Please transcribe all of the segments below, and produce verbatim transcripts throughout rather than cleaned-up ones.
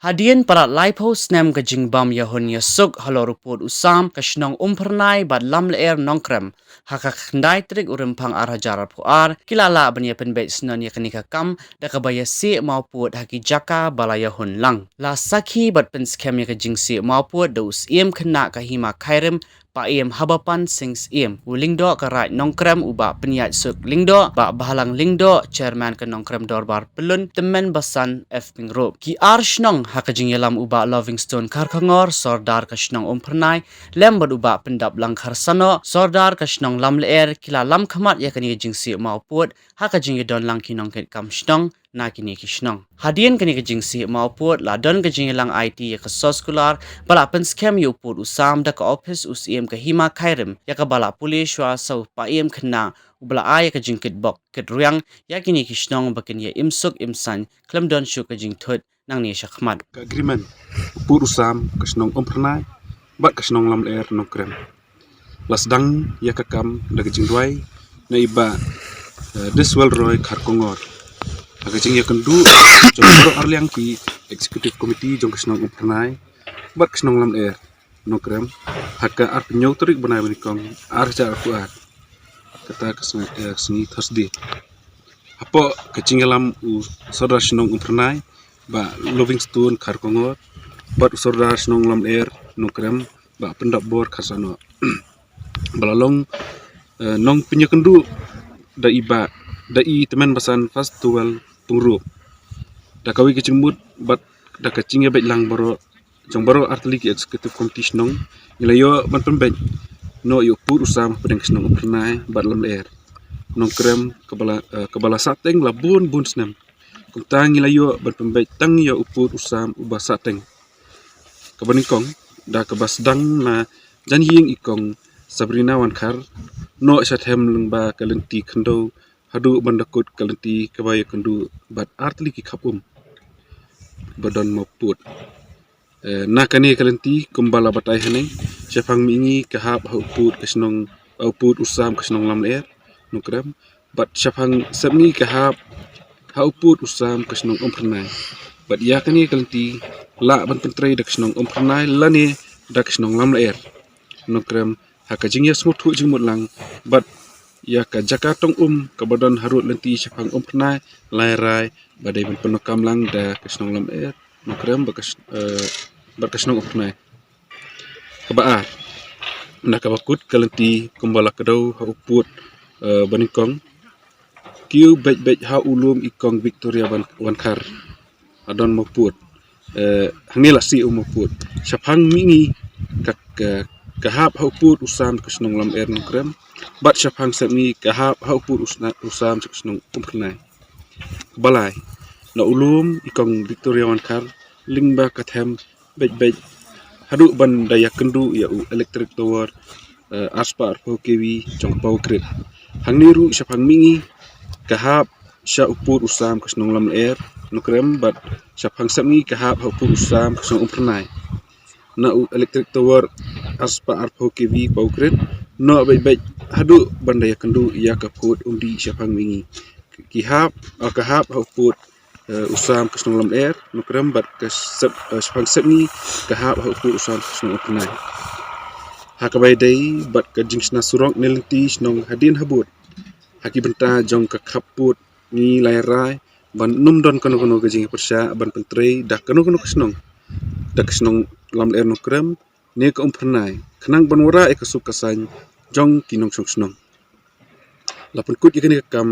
Hadien palat laiphew snem ka jingbam ïahun ïasuk halor u pud u sam ka shnong Umphyrnai bad Lamlyer Nongkrem, ha ka khyndai tarik u Rymphang ar hajar arphew ar, ki la lah ban ïa pynbeit shnong ïa kane ka kam da kaba ïasieh mawpud ha ki jaka ba la ïahun lang. La sakhi bad pynskhem ïa ka jingsieh mawpud da u Syiem Khynnah ka Hima Khyrim, Paiem Habapan Sing Syiem, u Lyngdoh ka Raid Nongkrem u Bah Pynïaid Suk Lyngdoh, Bah Bhalang Lyngdoh, Chairman ka Nongkrem Dorbar Pyllun, Tymmen Basan F Pyngrope. Ki ar shnong ha ka jingïalam u Bah Lovingstone Kharkongor, Sordar ka shnong Umphyrnai, lem bad u Bah Pyndaplang Kharsanoh, Sordar ka shnong Lamlyer, ki la lam khmat ïa kane ka jingsieh mawpud ha ka jingïadon lang ki nongkitkam shnong na kine ki shnong. Hadien kane ka jingsieh mawpud la don ka jingïalang aiti ïa ka soskular ba la pynskhem ïa u pud u sam da ka ophis u Syiem ka Hima Khyrim, ïa kaba la pule shuwa sa u Paiem Khynnah uba la ai ïa ka jingkitbok kitrwiang ïa kine ki shnong ba kin ïa im suk im saiñ khlem don shuh ka jingthut nangne shakhmat. Ka agreement u pud u sam ka shnong Umphyrnai bad ka shnong Lamlyer Nongkrem la sdang ïa ka kam da ka jingduwai na i Bah, eh, Diswell Roy Kharkongor ha ka jingïakynduh jong baroh arliang ki executive committee jong ka shnong Umphyrnai bad ka shnong Lamlyer Nongkrem ha ka arphew hynñiew tarik bnai ba nyngkong ar hajar arphew ar, kata ka sngi, eh, sngi Thursday. Hapoh ka jingïalam u Sordar shnong Umphyrnai Bah Lovingstone Kharkongor bad u Sordar shnong Lamlyer Nongkrem Bah Pyndapbor Kharsanoh ba la long, eh, nongpynïakynduh da i Bah, da i Tymmen Basan Festival Pyngrope. Da kawei ka jingmut bad da ka jingïabeit lang baroh jong baroh artylli ki executive committee shnong, ngi la ïoh ban pynbeit noh ïa u pud u sam hapdeng ka shnong Umphyrnai bad Lamlyer Nongkrem kaba la, eh, kaba la sahteng la bun bun snem. Kumta ngi la ïoh ban pynbeit tang ïa u pud u sam uba sahteng. Kaba nyngkong da kaba sdang na jan ïing i Kong Sabrina Wankhar, noh sha them lyngba ka lynti khyndew haduh ban da kut ka lynti kaba ïakynduh bad artylli ki khap um ba don mawpud. Eh, na kane ka lynti kumba la batai haneng, shaphang mihngi ka hap ha u pud ka shnong, ha u pud u sam ka shnong Lamlyer Nongkrem, bad shaphang sepngi ka hap ha u pud u sam ka shnong Umphyrnai. Bad ïa kane ka lynti lah ban pyntrei da ka shnong Umphyrnai lane da ka shnong Lamlyer Nongkrem ha ka jingïasngewthuh jingmut lang bad ïa ka jaka tong um kaba don harud lynti shaphang Umphyrnai, Lairai, ba dei ban pyndonkam lang da ka shnong Lamlyer Nongkrem bad ka sh-, eh, bad ka shnong Umphyrnai. Kaba ar, na kaba kut ka lynti kumba la kdew ha u pud, eh, ba nyngkong, kiew beit beit ha u lum i Kong Victoria Wan-, Wankhar, ha don mawpud. Eh, hangne la sieh u mawpud. Shaphang mihngi ka, ka, ka hap ha u pud u sam ka shnong Lamlyer Nongkrem, bad shaphang sepngi ka hap ha u pud u sna-, u sam ka shnong Umphyrnai. Kaba lai, na u lum i Kong Victoria Wankhar, lyngba ka them beit beit haduh ban da ïakynduh ïa u electric tower, eh, arspah arphew K V jong ka power grid. Hangne ruh shaphang mihngi ka hap sha u pud u sam ka shnong Lamlyer Nongkrem bad shaphang sepngi ka hap ha u pud u sam ka shnong Umphyrnai. Na u electric tower arspah arphew K V power grid, noh beit beit haduh ban da ïakynduh ïa ka phud umdih shaphang mihngi. Ki hap, ah, ka hap ha u pud, eh, u sam ka shnong Lamlyer Nongkrem bad ka sep, eh, shaphang sepngi ka hap ha u pud u sam ka shnong Umphyrnai. Ha kaba ïadei bad ka jingshna surok ne lynti shnong hadien habud, ha ki bynta jong ka khap pud ngi la rai ban nym don kano kano ka jingpyrshah ban pyntrei da kano kano ka shnong, da ka shnong Lamlyer Nongkrem ne ka Umphyrnai, khnang ban wanrah ïa ka suk ka saiñ jong ki nongshong shnong. La pynkut ïa kane ka kam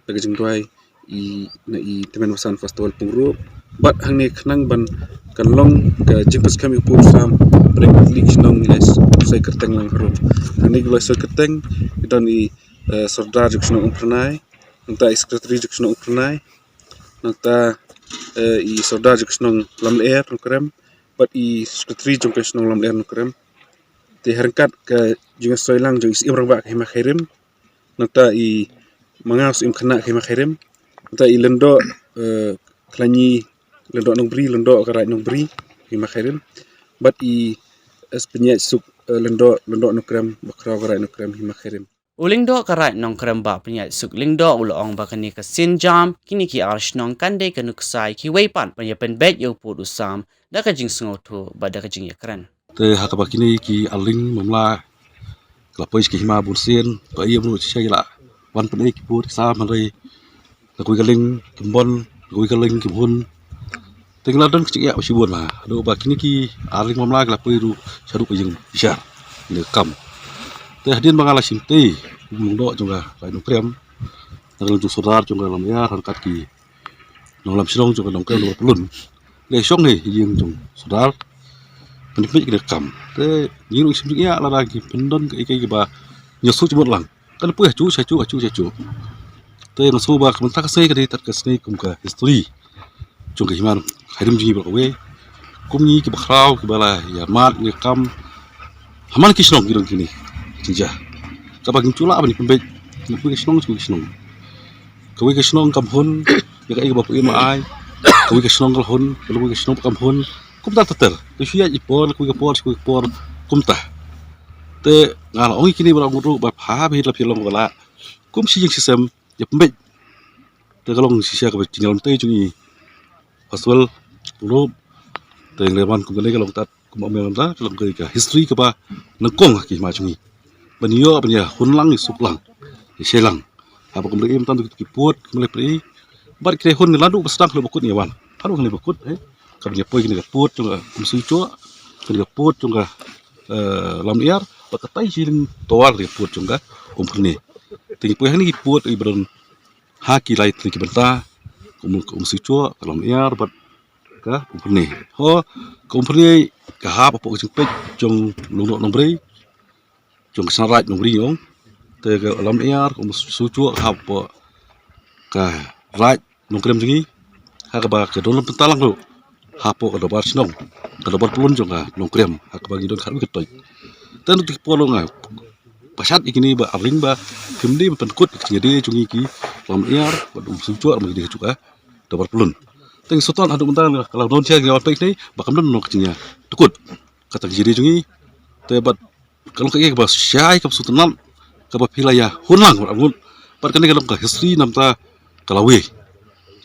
da ka jingduwai i, na i Tymmen Basan Festival Pyngrope, bad hangne khnang ban kan long ka jingpynskhem ïa u pud u sam, pyrshah ki shnong ngi la soi kyrteng lang harum. Hangne ki la soi kyrteng, ki don i, eh, Sordar jong ka shnong Umphyrnai, nangta i Secretary jong ka shnong Umphyrnai, nangta, eh, i Sordar jong ka shnong Lamlyer Nongkrem, bad i Secretary jong ka shnong Lamlyer Nongkrem. Te ha ryngkat ka jingsoi lang jong i Syiem Rangbah ka Hima Khyrim, nangta i ma nga u Syiem Khynnah ka Hima Khyrim, nangta i Lyngdoh, eh, Khlainñi, Lyngdoh Nongbri, Lyngdoh ka Raid Nongbri ka Hima Khyrim, bad i S Pynïaid Suk eh, Lyngdoh, Lyngdoh Nongkrem, Bakhraw Karaid Nongkrem, Hima Khyrim. U Lyngdoh Karaid Nongkrem Bah Pynïaid Suk Lyngdoh u la ong ba kane ka sien jam, kine ki ar shnong kan dei ka nuksa ïa kiwei pat ban ïa pynbeit ïa u pud u sam da ka jingsngewthuh bad da ka jingïakren. Te ha kaba kine ki ar lyngmamla ki la poi sha ka hima bun sien, to ïa mano shisha ki la wan pynbeit ki pud ki sam, hynrei la kawei ka lyng kim bun, la kawei ka lyng kim hun. Te ngi la don ka jingïa ba shibun ma haduh ba kine ki ar lyngmamla ki la poi ruh shaduh ka ïing bishar, ïa ka kam. Te hadien ba nga la shim tei u Lyngdoh jong ka Karaid Nongkrem, na ka liang jong u Sordar jong ka Lamniar, ryngkat ki nonglam shnong jong ka Nongkrem Nongpyllun, ngi la shong ha ïing jong u Sordar ban pynbeit kane ka kam. Te ngi ruh ngi shim jingïa lada ki pyndon kaei kaei kaba ngi shu jingmut lang, kan poi ha juh sha juh, ha juh sha juh. Te nga sngew ba ka mynta ka sngi ka dei tad ka sngi kum ka history jong ka hima Khyrim jong ngi baroh kawei. Kum ngi kiba khraw kiba la ïa mad ïa kam ha man ki shnong ki don kine. Jingjia kaba ngi ju lah ban pynbeit na kawei ka shnong sha kawei ka shnong. Kawei ka shnong kam hun ïa kaei kaba phi ïa ma ai, kawei ka shnong ka la hun, kawei ka shnong kam hun. Kumta ter ter, te shu ïaid i por, kawei ka por sha kawei ka por, kumta. Te nga la ong ïa kine baroh ngut ruh ba pha ba hi la phi long ba la kum shi jingshisem ïa pynbeit. Te ka long shisha kaba jingïalam tei jong ngi Festival Pyngrope. Te ngi la wan kum kane ka long tad kum ong mynta ka long ka history kaba nyngkong ha ki hima jong ngi. Ban ïoh ban ïa hun lang, ïa suk lang, ïa shai lang. Haba kum da im tam ki pud kum lei pyrthei. Bad ki hun ngi la duh ba sdang khlem ba kut ngi wan. Haduh khlem ba kut, eh. Kaba ngi poi kine ka pud jong ka Umswithuh, kine ka pud jong ka, eh, Lamniar, bad katai shi lyngdoh ka pud jong ka Umphyrnei. Te ngi poi hangne ki pud i ba don ha ki lai tylli ki bynta, ka Um, ka Umswithuh, ka Lamniar bad ka Umphyrnei. Ho, ka Umphyrnei ka hap hapoh ka jingpeit jong u Lyngdoh Nongbrei, jong ka Shnong Raid Nongbrei, ong. Te ka Lamniar, ka Umswithuh ka hap hapoh ka Raid Nongkrem jong ngi. Ha kaba ka don bynta lang ruh hapoh ka Dorbar Shnong, ka Dorbar Pyllun jong ka Nongkrem, ha kaba ngi don khatwei ka toit. Te na kata ka por nga pashad ïa kine ba ar lyngba phim dei ban pynkut ka jingïadei jong ngi ki Lamniar bad Umswithuh, ma ngi dei ha juh ka Dorbar Pyllun. Te ngi sngewthuh haduh mynta ka la don sha ngi wan peit kine ba kam don ka jingïadei, to kut kata ka jingïadei jong ngi. Te bad ka long kaei kaba shai, kaba sngewtynnat, kaba phi la ïa hun lang bad ngut. Bad kane ka long ka history namar ka lawei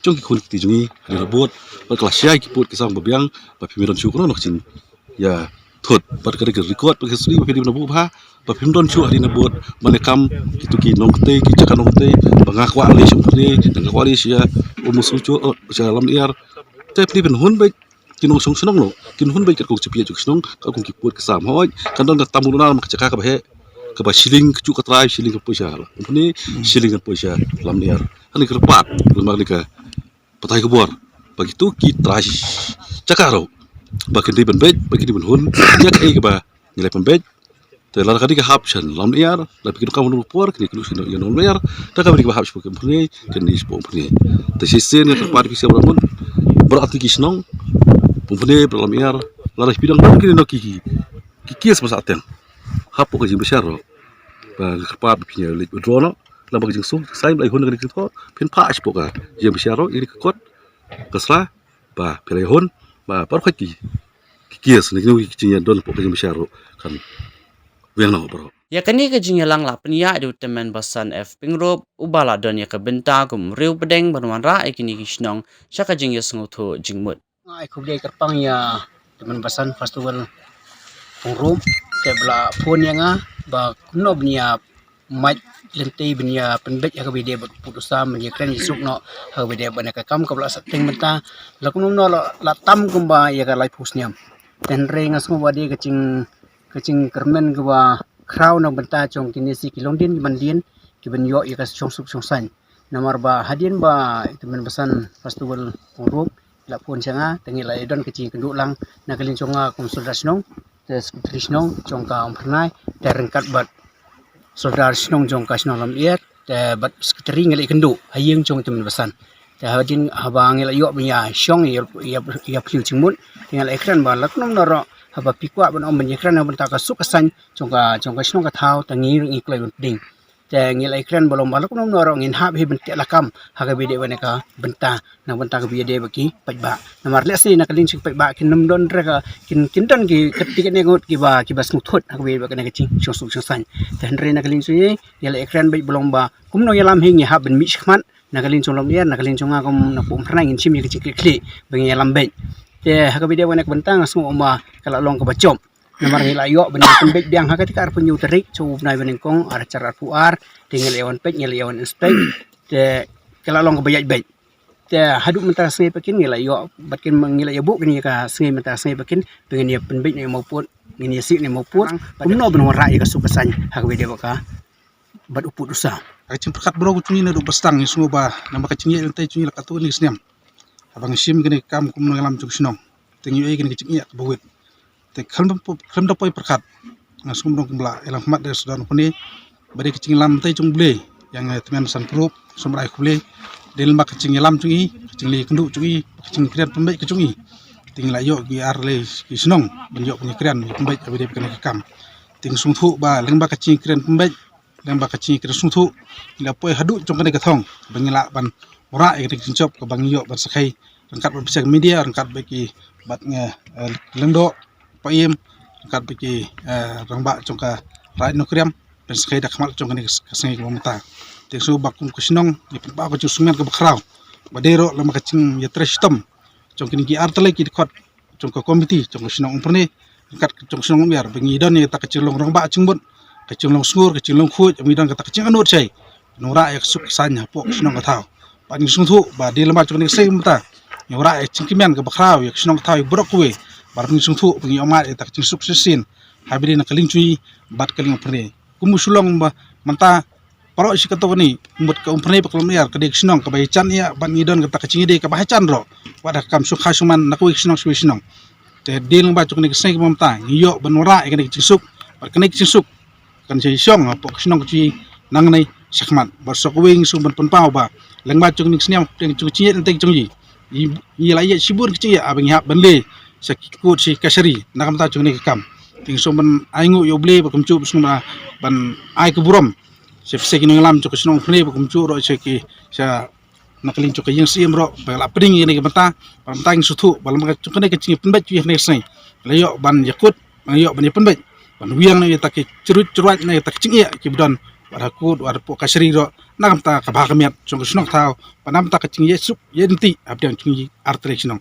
jong ki khun ki kti jong ngi hadien habud. Bad ka la shai ki pud ki sam ba biang ba phim don shuh kano kano ka jingïathut. Bad kane ka record bad ka history ba phi dei ban buh bha ba phim don shuh hadien habud ban ïa kam kito ki nongkynthei, ki jaka nongkynthei, ba nga kwah leit sha Umphyrnei, nga kwah leit sha Umswithuh, oh, sha Lamniar. Te phi dei ban hun beit ki nongshong shnong noh, kin hun beit katkum ka jingpyllait jong ka shnong, katkum ki pud ki sam. Hooid, kan don ka tam u lunar ma ka jaka kaba heh, kaba shilling ka juh ka trai, shilling kan poi sha Umphyrnei, shilling kan poi sha Lamniar. Kane ka kyrpad lyngba kane ka pathai khubor ba kito ki trai jaka ruh ba kin dei ban beit, ba kin dei ban hun ïa kaei kaba ngi la pynbeit. Te lada ka dei ka hap sha Lamniar, lada phi kynduh ka mano ka por, kine ki kynduh sha ïa Lamniar, te ka dei kaba hap sha Umphyrnei, kine sha Umphyrnei. Te shisien nga kyrpad ïa phi sha baroh ngut, baroh kti ki shnong Umphyrnei, baroh Lamniar, lada phi dang don kine no ki, ki, ki case ba sah teng hapoh ka jingbishar ruh, ba nga kyrpad ba phin ïa leit withdraw noh, lada ba ka jingsuk, sign ba la hun kane ka jingthoh, phin phah shapoh ka jingbishar ruh, ïa ka kot ka sla ba phi la ïa hun, ba baroh ki, ki case ne kino ki jingïadon hapoh ka jingbishar ruh kan weng noh baroh. Ïa kane ka jingïalang la pynïaid da u Tymmen Basan F Pyngrope, uba la don ïa ka bynta kum u riewpdeng ban wanrah ïa kine ki shnong sha ka jingïasngewthuh jingmut. Nga ai khublei kyrpang ïa Tymmen Basan Festival Pyngrope, te ba la phone ïa nga ba kumno ban ïa mad lynti ban ïa pynbeit ha kaba ïadei bad u pud u sam, ban ïakren ïasuk noh ha kaba ïadei bad ka kam kaba la sah teng mynta. La kumno noh la, la tam kumba ïa ka laiphew snem. Te hynrei nga sngew ba dei ka jing, ka jingkyrmen kaba khraw na ka bynta jong kine shi ki longdien ki mandien kiban ïoh ïa ka shongsuk shongsaiñ. Namar ba hadien ba i Tymmen Basan Festival Pyngrope la phone sha nga, te ngi la ïadon ka jingïakynduh lang na ka liang jong nga kum Sordar Shnong, te Secretary Shnong jong ka Umphyrnai, te ryngkat bad Sordar Shnong jong ka shnong Lamniar, te bad Secretary ngi la ïakynduh ha ïing jong i Tymmen Basan. Te hadien haba ngi la ïoh ban ïa shong ïa, ïa, ïa phylliew jingmut, te ngi la ïakren ba la kumno ruh haba phi kwah ban ym ban ïakren na ka bynta ka suk ka saiñ jong ka, jong ka shnong ka thaw, te ngi ruh ngi kloi ban pdiang. Te ngi la ïakren ba long ba lok nom no ro ngin hap hi ban teh lakam ha ka video kane ka bynta, na bynta ka video ba ki paidbah. Namar lehse na ka liang jong ki paidbah kin nym don re ka kin kin don ki kti kane ngut kiba kiba sngewthuh ha ka video kane ka jingshong suk shong saiñ. Te hynrei na ka liang jong ngi ngi la ïakren bad ba long ba kumno ïalam hi ngi hap ban mih shakhmat na ka liang jong lum ïa na ka liang jong nga kum na pu umphyrnai ngin shim ïa ka jingkit khlieh ba ngi ïalam bad. Te ha ka video kane ka bynta nga sngew ba ka la long kaba jop. Namar ngi la ïoh ban ïa pynbeit biang ha ka ti ka arphew hynñiew tarik jong u bnai ba nyngkong ar hajar arphew ar. Te ngi la ïa wan peit ngi la ïa wan inspect. Te ka la long kaba ïaid beit. Te haduh mynta ka sngi ba kin ngi la ïoh bad kin ngi la ïa buh kin ïa ka sngi mynta ka sngi ba kin ba ngin ïa pynbeit ne mawpud ngin ïa sih ne mawpud. Kumno ban wanrah ïa ka suk ka saiñ ha ka video ba ka bad u pud u sa. Ka jingpyrkhat bro ka jong ngi naduh ba sdang ngi sngew ba namar ka jingïaid lynti jong ngi la katto katne ka snem. Haba ngi shim kane ka kam kum nongïalam jong ka shnong te ngi ïohi kane ka jingïaid kaba wit. Te khlem da po- khlem da poi pyrkhat nga sngew ba dang kumba la ïalam khmat da sdang pune ba dei ka jingïalam lynti jong U Blei ïa nga tymmen san prup sum rai khublei. Dei lyngba ka jingïalam jong i ka jingleh kynduh jong i ka jingkren pynbeit ka jong i. Te ngi la ïoh ki ar lei ki shnong ban ïoh ban ïakren pynbeit ha ba dei kane ka kam. Te ngi sngewthuh ba lyngba ka jingkren pynbeit lyngba ka jingkren sngewthuh ngi la poi haduh jong kane ka thong ba ngi lah ban wanrah ïa kane ka jingjop kaba ngi ïoh ban sakhi ryngkat bad pisa ka media ryngkat bad ki bad nga eh, Lyngdoh Paiem ryngkat bad ki eh, rangbah jong ka Raid Nongkrem ban sakhi da khmat jong kane ka ka sngi kaba mynta. Te shu ba kum ka shnong ngi pynpaw ka jingsngewmiat kaba khraw ba dei ruh lyngba ka jingïatrei shitom jong kine ki ar tylli ki dkhot jong ka komiti jong ka shnong Umphyrnei ryngkat jong ka shnong Umïar ba ngi don ïa kata ka jinglong rangbah jingmut ka jinglong sngur ka jinglong khuid ba ngi don kata ka jingangnud shai. Ngi wanrah ïa ka suk ka saiñ hapoh ka shnong ka thaw. Ba ngi sngewthuh ba dei lyngba jong kane ka saiñ mynta ngi wanrah ïa ka jingkmen kaba khraw ïa ka shnong ka thaw ïa baroh kawei. Ba ngi sngewthuh ba ngi ïohmad ïa kata ka jingsuk shisien ha ba dei na ka liang jong ngi bad ka liang Umphyrnei. Kum u shu long ba mynta baroh shi katto katne mut ka Umphyrnei bad ka Lum Ïar ka dei ka shnong kaba ïajan ïa bad ngi don kata ka jingïadei kaba hajan ruh. Wat da ka kam shongkha shongman na kawei ka shnong sha kawei ka shnong. Te dei lyngba jong kane ka sngi kaba mynta ngi ïoh ban wanrah ïa kane ka jingsuk bad kane ka jingsuk kan sa shong hapoh ka shnong ka jong ngi nangne shakhmat. Bad sa kawei ngi shu ban pynpaw ba lyngba jong kane ka snem jong ka jingïaid lynti jong ngi ngi la ïaid shibun ka jingïaid ba ngi hap ban leh sha ki kot sha ki kashari na ka bynta jong kane ka kam. Te ngi shu ban ai nguh ïa U Blei ba kumjuh ba shu ban ai ka burom sha pisa ki nongïalam jong ka shnong Umphyrnei ba kumjuh ruh sha ki sha na ka liang jong ka ïing siem ruh ba la pdeng ïa kane ka bynta. Ba mynta ngi sngewthuh ba lem ka jong kane ka jingïapynbeit jong ïa kane ka sngi la ïoh ban ïakut ban ïoh ban ïapynbeit ban wiang na ïa ta ki jruit jruait na ïa ta ki jingïa ki ba don wat ha kut wat ha poh kashari ruh na ka bynta ka bha ka miat jong ka shnong ka thaw ba na ka bynta ka jingïasuk ïa dynti hapdeng jong ngi ar tylli ki shnong.